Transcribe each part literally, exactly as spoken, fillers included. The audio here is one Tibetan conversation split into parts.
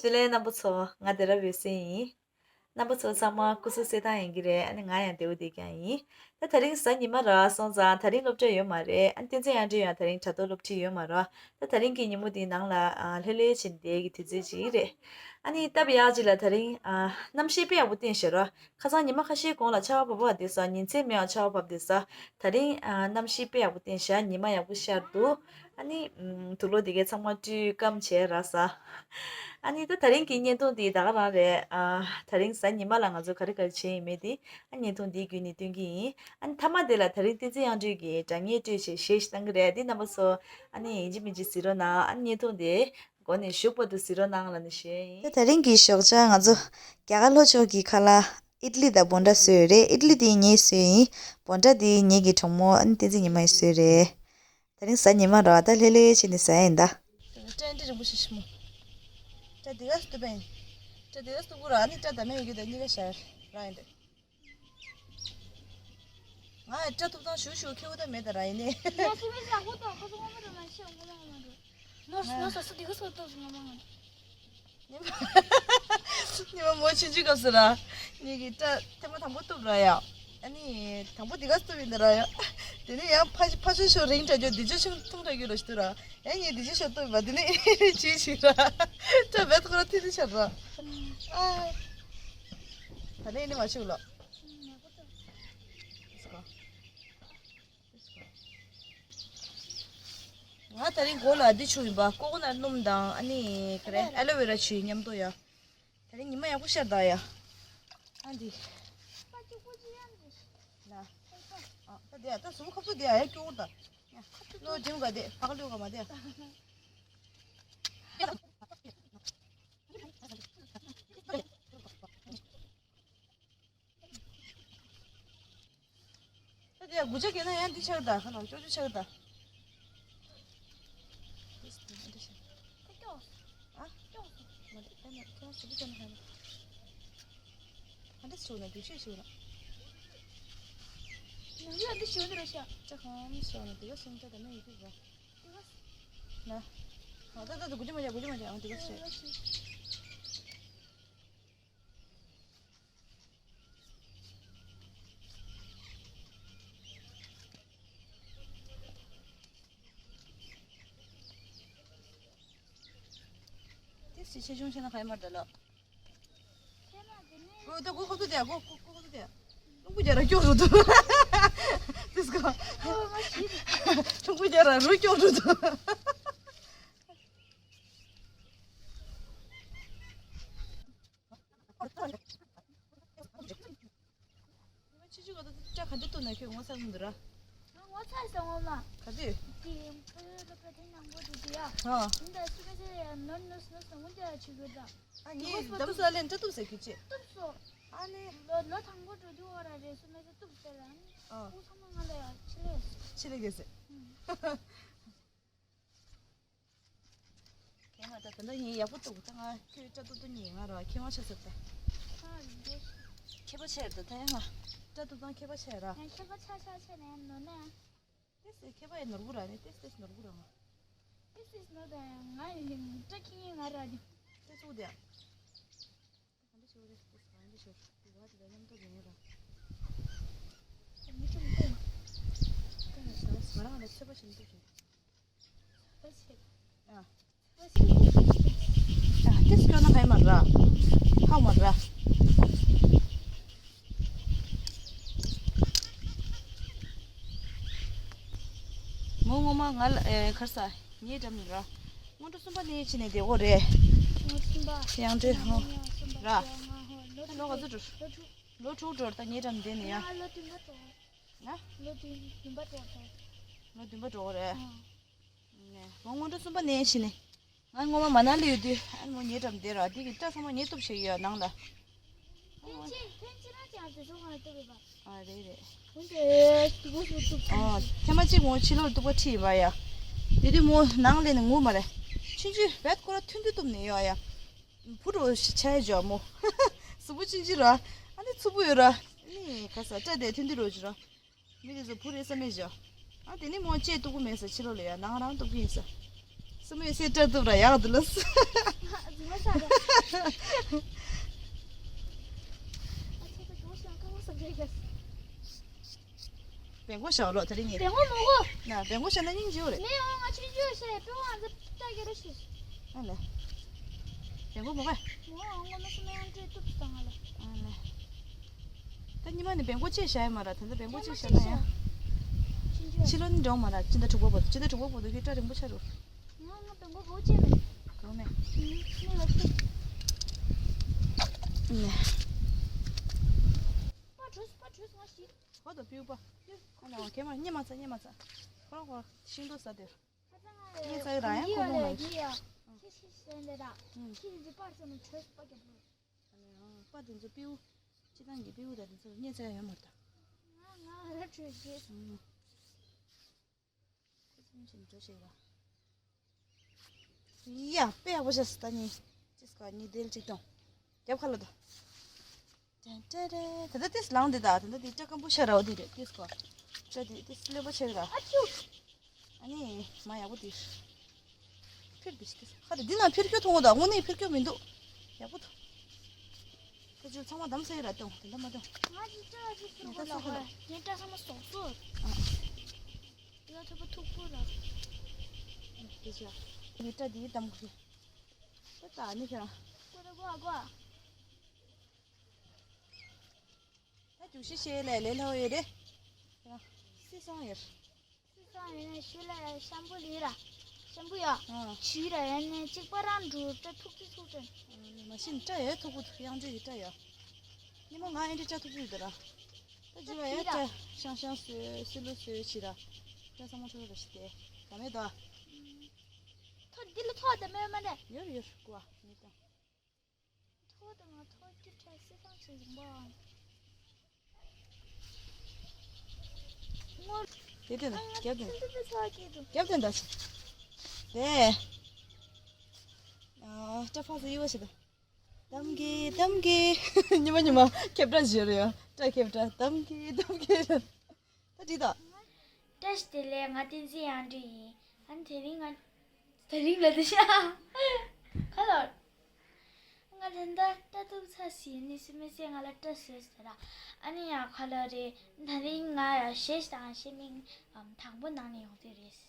བདེ་ལེགས་རྣམ་པ་ཚོ། ང་བདེ་རབ་འོད་ཟེར་ཡིན། རྣམ་པ་ཚོ་ཚང་མ་སྐུ་གཟུགས་གསལ་ཐང་ཡིན་གྱི་རེད། ཨ་ནི་ང་ཡང་བདེ་པོ་བསྡད་ཀྱང་ཡིན། ད་དེ་རིང་གཟའ་ཉི་མ་ར་སོང་ཙང་དེ་རིང་སློབ་གྲྭ་ཡོད་མ་རེད། ཨ་ནི་བསྟན་འཛིན་དབྱངས་སྒྲོན་ཡང་དེ་རིང་དྲ་ཐོག་སློབ་ཁྲིད་ཡོད་མ་ར། ད་དེ་རིང་གི་ཉིན་མོ་འདིའི་ནང་ལ་ཨ་ལྷོད་ལྷོད་བྱས་ནས་བསྡད་ཀྱི་དུས་ཚོད་ཅིག་རེད། ཨ་ནི་སྟབས་ཡག་ཅིག་ལ་དེ་རིང་ཨ་གནམ་གཤིས་དཔེ་ཡག་པོ་བསྟན་ཤག་ར། ཁ་སང་ཉི་མ་ཁ་ཤས་གོང་ལ་ཆར་པ་བབས་པ་དེ་ས། ཉིན་མཚན་མེད་པར་ཆར་པ་བབས་དེ་ས། དེ་རིང་ཨ་གནམ་གཤིས་དཔེ་ཡག་པོ་བསྟན་ཤག་ཉི་མ་ཡག་པོ་ཤར་འདུག་ཨ་ནི་ཨམ་དུག་ལོག་དེ་གས་ཚང་མ་བཀྲུས་སྐམ་བྱས་ར་ཟ། ཨ་ནི་ད་དེ་རིང་གི་བརྙན་ཐུང་འདི་ད་ག་རང་རེད། ཨ་དེ་རིང་གཟའ་ཉི་མ་ལ་ང་ཚོ་ག་རེ་ག་རེ་བྱས་ཡིན་མེད་དེ་ཨ་བརྙན་ཐུང་འདིའི་བརྒྱུད་ནས་སྟོན་གྱི་ཡིན། ཨ་ནི་མཐའ་མ་དེ་ལ་དེ་རིང་བསྟན་འཛིན་དབྱངས་སྒྲོན་གྱིས་སྒྲ་སྙན་སྤྲོད་བྱས་གཞས་ཤིག་བཏང་གི་རེད། འདི་རྣམ་པ་ཚོ་ཨ་ནི་ཡིན་གཅིག་མིན་གཅིག་གཟིགས་རོགས་གནང་། ཨ་ནི་བརྙན་ཐུང་དེ་མགོ་ནས་མཇུག་བར་དུ་གཟིགས་རོགས་གནང་ལབ་ནས་ཞུ་ཡ་ཡིན། ད་དེ་རིང་གི་ཞོགས་ཇ་ང་ཚོ་རྒྱ་གར་ལྷོ་ཕྱོགས་ཀྱི་ཁ་ལག་ཨིད་ལི་དང་བོན་ཊ་བཟོས་ཡོད་རེད། ཨིད་ལི་དེ་ངས་བཟོས་ཡིན། བོན་ཊ་དེ་ངེད་ཀྱི་གྲོགས་མོ་ཨ་ནི་བསྟན་འཛིན་ཉི་མ་ཡིས་བཟོས་རེད། དེ་རིང་གཟའ་ཉི་མ་རེད་བ། ད་ལྷོད་ལྷོད་བྱས་ནས་ཟ་ཡ་ཡིན་ད། སྐྲ་འདི་རིང་པོ་ཞིག་ཞིམ་མོ། སྐྲ་འདི་ག་སུ་གཏུབ་པ་ཡིན། སྐྲ་འདི་ག་སུ་གཏུབ་དགོས་ར། ཨ་ནི་སྐྲ་དམ་མེད་ཡོད་ཀྱི་ད་གཉིས་ཀ་ཞར་ར་ཡིན་ད། ང་ཡང་སྐྲ་གཏུབ་སྟངས་ཞུ་ཞུ་ཁེ་བོ་ད་མེད་ད་ར་ཡིན་ནི། ང་སུ་མེད་ཟ་ཁོ་ད་ཁོ་ཚོ་ངོ་མ་ར་མ་ཤེས་ངོ་མ་ངོ་མ་ར། ནོར་ནོར་ས་སུ་འདི་ག་སུ་གཏུབ་ངོ་མ་ངོ་མ། ཉི་མ་ཉི་མ་མོ་ཆུང་ཆུང་སྐབས་སུ་ར། ངེད་ཀྱི་སྐྲ་ཐེངས་མ་དང་པོ་གཏུབ་ར་ཡ། ཨ་ནི་དང་པོ་འདི་ག་གཏུབ་ཡིན་ད་ར་ཡ། དེ་ནས་ཡང་ཕ་ཕ་ཆུང་ཤོས་རིང་དྲགས་རྒྱུ་འདི་ཆུང་ཆུང་ཐུང་དྲགས་རྒྱུ་ར་ཞིག་འདུག་ར། ཡང་ངས་འདི་ཆུང་ཤོས་གཏུབ་པ་དེ་ནས་ཅིའི་ཞིག་ར། སྐྲ་བེད་ཁོ་ར་ཐི་ཐི་ཆགས་ར། ཨ། ད་ནས་ནི་མ་ཆུག་ལོ། ང་དེ་རིང་མགོ་ལ་འདི་བྱུགས་ཡིན་པ། ཀོ་ཀོ་ནཊ་སྣུམ་དང་ཨ་ནི་ག་རེ་ཨ་ལོ་ཝེ་ར་བྱུགས་ཡིན་མཉམ་དུ་ཡ། དེ་རིང་ཉི་མ་ཡག་པོ་ཤར་ད་ཡ། ཨ་འདི། ལ། ཨ་ད་དེ་ད་གཟུགས་པོ་ཁ་ཚུགས་དེ་ཡ་ཡ་སྐྱོ་བོ་ད། ལོ་འགྲིམ་ག་དེ་ཕ་ག་ལོས་ག་མ་དེ། ད་དེ་དགུ་ཆ་གས་ན་ཡང་འདི་ཆགས་ད། ཁ་ནང་ཅོ་ཅོ་ཆགས་ད། ཨ། ཨ་འདི་ཆུ་ན་རྒྱུ་ཤེས་ཤུ་ན། ནང་ལ་འདི་ཤུ་ན་ར་ཤ། ཅག་གང་ཤ་ན་དེ་ག་སུང་ཅག་ད་ན་ཡི་གེ་ག་ན། ཨ་ད་ད་ད་དགུ་ཆ་མ་ཆ་དགུ་ཆ་མ་ཆ། ཨ་དེ་ག་ཤ། དེ་སི་ཆེ་ཆུང་ཆེ་ན་ཁ་ཡ་མར་ད་ལོ། ཁོ་ད་ཁོ་ཁོ་ཚོ་དེ་ཁོ་ཁོ་ཁོ་ཚོ་དེ། ལུང་པ་རྒྱ་ར་སྐྱོ་རུ་འདུག་དེ་སྐོ། ལུང་པ་རྒྱ་ར་རུ་སྐྱོ་རུ་འདུག་ཆུ་ཆུ་ག་ད་སྐྲ་ག་འདྲ་གཏུབ་ན་ཁྱོད་ངོ་ཚ་གི་འདུག་ར། ང་ངོ་ཚ་ཟེར་ངོ་མ། ག་དུས། དེ་ཕ་ཡུལ་སློབ་གྲྭ་དེ་ནང་པོ་དེ་དེ་ཡ། ཨ། ཡིན་ད་སུ་ག་ཟེར་ཡ་ནོར་ནོར་ནོར་སོང་འོན་ཀྱང་ཆུ་གི་འདྲ། ཨ་ངས་དམ་ས་ལན་སྐྲ་གཏུབ་ཟེར་གི་ཅི། གཏུབ་སོ། ཨ་ནི། ལོ་ལོ་དང་པོ་འགྲོ་དུས་བ་ར་རེད་སུ་མེད་ས་གཏུབ་ཟེར་ར་ནི། ཨ། ཁོང་ཚང་མ་ང་ལ་ཡ་ཆི་ལེ། ཆི་ལེ་གེ་ཟེར། ཨུམ། ཁྱེད་མ་ད་ད་ལྟ་ངས་ཡག་པོ་འདུག་ད་ང་ཁྱོད་སྐྲ་གཏུབ་ཏུ་ཉེ་ང་ར་ཁྱེད་མ་ཆ་ཟེར་ད། ཁ་རེད། མཁས་པ་ཆེ་རེད་ད་ད་ཡང་ང་སྐྲ་གཏུབ་སྟངས་མཁས་པ་ཆེ་ར། ཡང་མཁས་པ་ཆ་ཆ་ཆ་ནས་ནོར་ན། ཏེ་སེ་མཁས་པ་ཡི་ནོར་བུ་ར་ནི་ཏེ་སེ་ནོར་བུ་ར་ང་། ཏེ་སེ་ནོར་ད་ཡང་ང་ཡི་ལིང་སྐྲ་ཁྱི་ང་ར་ནི། ཏེ་ཚུགས་དེ་ཡ། ག་འདྲ་ཞིག་རེད་ཏེ་ག་འདྲ་ཞིག་དེ་ག་དེ་ལ་མཉམ་དུ་ལེན་ར། མི་ཆུང་ཏེ། ཏེ་ང་ང་རང་ལ་ཚོད་པ་ཞིག་འདུག་ཞིང་། ཨ། ཨ་ཏིས་སྐྱོ་ན་ཧའི་མ་ར། ཧའུ་མ་ར། མོ་ངོ་མ་ང་ལ་ཨེ་ཁར་ས་ངའི་འགྲམ་ནས་ར། སྔོན་འགྲོ་གསུམ་པ་ནས་ཕྱིན་ནས་བསྡད་ཡོད་རེད། སྔོན་འགྲོ་གསུམ་པ། ཡང་འདྲེ་ཧོ། ར། ལོ་ག་ཚོད་འགྲོ། ལོ་དྲུག་འགྲོ་ད་ངའི་འགྲམ་བསྡད་ནས་ཡ། ང་ལོ་བདུན་པ་འགྲོ། ང་། ལོ་བདུན་བདུན་པ་འགྲོ་ད། ལོ་བདུན་པ་འགྲོ་གི་རེད། ཨ། ནས་མོ་སྔོན་འགྲོ་གསུམ་པ་ནས་ཕྱིན་ནས། ང་སྔོན་མ་མ་ན་ལི་ཡོད་དུས་ཨ་ནི་མོ་ངའི་འགྲམ་བསྡད་ར་དེ་གི་སྐྲ་ཚང་མ་ངས་གཏུབ་བྱས་ཡོད་ནང་ལ། ཐེངས་གཅིག་ཐེངས་གཅིག་རང་ཀྱང་དེ་ཚོ་ང་གཏུབ་ཡོད་པ། ཨ་རེད་རེད། འོན་ཏེ་དུ་བོ་སུ་གཏུབ་ཨ། ཐེངས་མ་གཅིག་ངོ་ཕྱི་ལོགས་གཏུབ་པ་ཁྲིད་ཡོད་པ་ཡ། དེ་དུས་མོ་ནང་ལས་ནས་ངུ་མ་རེད། ཆུང་ཆུང་བེད་ཁོ་ར་ཐུང་ཐུང་གཏུབ་ནས་ཡོད་ཡ། བུ་རོ་ཆ་ཡ་འཇོག་མོ། གཟུགས་པོ་ཆུང་ཆུང་ར། ཨ་ནི་ཚུབ་པོ་ཡོད་ར། ཨ་ནི་ཁ་ས་སྐྲ་དེ་ཐུང་ཐུང་རོ་ཆུ་ར། མི་དེ་ཚོ་བུ་རེད་བསམ་མེད་བཞག་ཨ་དེ་ནི་མོ་ལྕེ་གཏུབ་ཀྱི་མེད་ས་ཕྱི་ལོགས་ལ་ཡ་ནང་རང་གཏུབ་ཀྱི་ཡིན་ས། ས་ མོས་སེ་སྤྲད་ཐུབ་ར་ཡག་འདུག་ལ། བེང་གོ་ཤ་ལོ་དེ་རིང་ངས། བེང་གོ་མོ་གོ། ན་བེང་གོ་ཤ་ན་སྙིང་རྗེ་བོ་རེད། མེ་འོ་ང་ཆུང་ཆུང་ཤ་ཡི་པེ་ཝང་ཟི་ཏ་གེ་རོ་ཤི། ཨ་ལེ། བེང་གོ་མོ་གོ། མོ་འོ་ང་མ་སུ་མེ་ཡང་ཏྲེ་ཏུབ་སྟངས་ང་ལ། ཨ་ལེ། ད་ཉི་མ་ནི་བེང་གོ་ཅེས་བྱ་ཡ་མ་ར། ད་ལྟ་བེང་གོ་ཅེས་བྱ་ན་ཡ། ཕྱི་ལོ་ནི་འགྲོ་མ་ར། ཕྱི་ཟླ་དྲུག་པ་བར་དུ། ཕྱི་ཟླ་དྲུག་པ་བར་དུ་ཁྱོད་སྐྲ་རིང་པོ་ཆགས་རུ། ང་ང་བེང་གོ་བོ་ཅེས་མེད། གོ་མེད། ནི་ལ་ཤི། ནས། པ་གྲོས་པ་གྲོས་ང་ཤི། ཧོ་དོ་པིའུ་པ། ཨ་ན་བ་ཁེ་མ་ཉི་མ་ཚ་ཉི་མ་ཚ། ཁོ་རང་ཁོ་རང་ཤིང་ཏོག་ཟ་དེར། ཁྱེད་ཚོ་རང་ཡང་ཁོ་མོ་མ་ཡིན། ཁྱེད་ཁྱེད་ཟེར་འདི་དག་ཁྱེད་ཀྱི་འདི་པར་ཚོ་ནི་བྲོས་པ་རྒྱབ་ལོ། པ་དེ་ཚོ་པིའུ། སྤྱི་བཏང་གི་པིའུ་དང་དེ་ཚོ་རྙེད་ཚ་ཡོད་མ་རེད་ད། ང་ང་ར་བྲོས་རྗེས། ཁོ་ཚོ་ཞིག་འགྲོ་ཤེས་ལ། ཡ་དཔེ་ཡག་པོ་བྱས་སོང་ད་ནི། ཅི་སྐོར་ནི་དེལ་གཅིག་གཏོང་། རྒྱབ་ཁ་ལ་ད། ཏན་ཏན་ཏན། ད་ལྟ་ཏིས་ལངས་འདི་ད། ད་ལྟ་འདི་སྐྲ་སྐམ་པོ་ཤ་ར་བ་འདི་རེད། ཏིས་ཀོ། སྐྲ་འདི་ཏིས་ལེབ་པོ་ཆེ་ར། ཨ་ཅུ། ཨ་ནི་མ་ཡག་པོ་འདི། ཕིར་འདི་ཤི་ཏིས་ཁ་རེ་འདི་ན་ཕིར་ཁྱོད་མཐོང་གོ་ད། དངོས་གནས་ཕིར་ཁྱོད་མི་འདུག་ཡག་པོ་འདུག་ཁ་ཅུ་ཚང་མ་བསྡམས་ས་ཡོད་ར་གཏོང་། དེ་འདྲ་མ་གཏོང་། ང་ཅི་སྐྲ་ཅི་ཕིར་གོ་ལ་བ། ངས་སྐྲ་ཚང་མ་ཟོག་ཟོག་ཨ། ཡ་ཐོབ་པ་ཐུག་པོ་ར། འདི་ཅི་ཡ། ངས་སྐྲ་འདི་བསྡམས་གོ་ཤེས། ད་ད་ནི་ཁྱེད་རང་། ཀོ་ད་གོ་ཨ་གོ་ཨ། ད་རྒྱུགས་ཤིག་ཤེས་ལས་ལས་སླ་བོ་ཡོད་རེད། ཁྱེད་རང་སི་སོང་ཡོད། སི་སོང་ཡོད་ན་ཤུ་ལ་ཤམ་པུ་ལི་ར། ཤམ་པུ་ཡ། ཨ། ཆུ་ར་ཡ་ནས་གཅིག་པ་རང་འགྲོ་ད་ཐུག་ཅི་ཐུག་ཅན། མ་ཤིན་སྐྲ་ཡོད་ཐུག་པོ་ཐུག་གཡང་འགྲོས་ཀྱི་སྐྲ་ཡོད། ཉི་མ་ང་ཨེ་འདྲ་སྐྲ་ཐུག་ཅི་ཡོད་ད་ར། ད་རྒྱུ་ར་ཡ་སྐྲ་ཤང་ཤང་སོས་སི་ལུ་སོས་ཕྱི་ར། སྐྲ་ཚང་མ་ཁྲོ་ར་ཤི་དེ། ད་མེད་ད། ཐོ་འདི་ལ་ཐོ་ད་མེད་མ་རེད། ཡོད་རེད་ཡོད་རེད་ཀོ་ཨ་ནི་ད། ཐོག་དང་ང་ཐོག་ཀྱི་ཁྲ་སི་ཐང་ཆེ་ཟིང་བ། ངོ་། དེ་དེ་ན་རྒྱབ་དེ་ན། ཨ་ང་ཚོ་ཚོ་གི་འདུག་རྒྱབ་དེ་ན་ད་ཆེ། དེ། ཨ་སྐྲ་ཕག་སུ་ཡི་བ་ཞིག་ད། གཏམ་གི་གཏམ་གི། ཉི་མ་ཉི་མ་ཁེབས་སྒྲ་བཞིར་ཡོད། སྐྲ་ཁེབས་སྒྲ་གཏམ་གི་གཏམ་གི། ད་འགྲིག་ད། བཀྲ་ཤིས་བདེ་ལེགས། ང་བསྟན་འཛིན་དབྱངས་སྒྲོན་ཡིན། ཨ་ནི་དེ་རིང་ང་དེ་རིང་ལ་དེ་ཤ་ཁ་ལོར། ང་ད་ལྟ་སྐྲ་གཏུབ་ཚར་ཟིན་ནི་སུ་མི་སེ་ང་ལ་སྐྲ་ཟེར་ཟེར་ར། ཨ་ནི་ཡང་ཁ་ལོ་རེ་ད་རིང་ང་ཡང་གཞས་དང་གཞས་མིང་དང་པོ་ནང་ནས་ཡོང་དུས་རེད།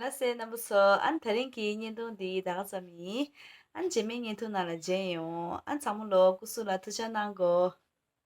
ལགས་སེ་རྣམ་པ་ཚོ། ཨ་ནི་དེ་རིང་གི་བརྙན་ཐུང་འདི་ད་ག་ཙམ་ཡིན། ཨ་ནི་རྗེས་མའི་བརྙན་ཐུང་ནང་ལ་མཇལ་ཡོང་། ཨ་ནི་ཚང་མ་ལོ་སྐུ་གཟུགས་ལ་ཐུགས་ཅག་གནང་གོ།